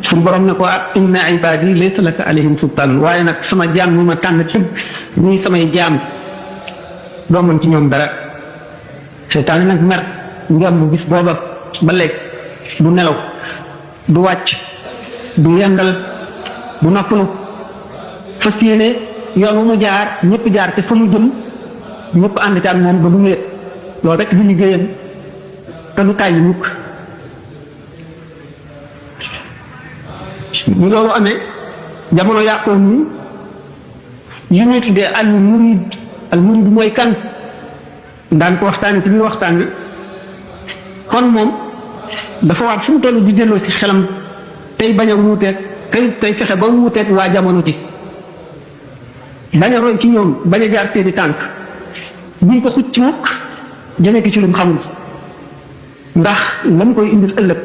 suñu borom ne ko inna ibadi laysa laka alayhim sultaan waaye nag sama jaam ñu ma tànn tëb ñuy samay jaam doo mën ci ñoom dara seytaane nag mer ngam bu bis booba ba léegi du nelaw du wàcc du yendal du noppalu fas yéene yoon wu mu jaar ñëpp jaar te fa mu jëm ñëpp ànd ci ak moom ba du wéet loolu rek di liggéeyam te du tàyyi mukk ñu loolu amee jamono yàqoon ni yu ñuy tuddee al murid mooy kan daan ko waxtaane ci biir waxtaan bi kon moom dafa waat fu mu toll di delloo ci xelam tey bañ a wuuteeg tey fexe ba wuuteeg waa jamono ji bañ a roy ci ñoom bañ a jaar seeni tànk buñ ko xucc mukk jëme ki ci lu mu xamul ndax lan koy indil ëllëg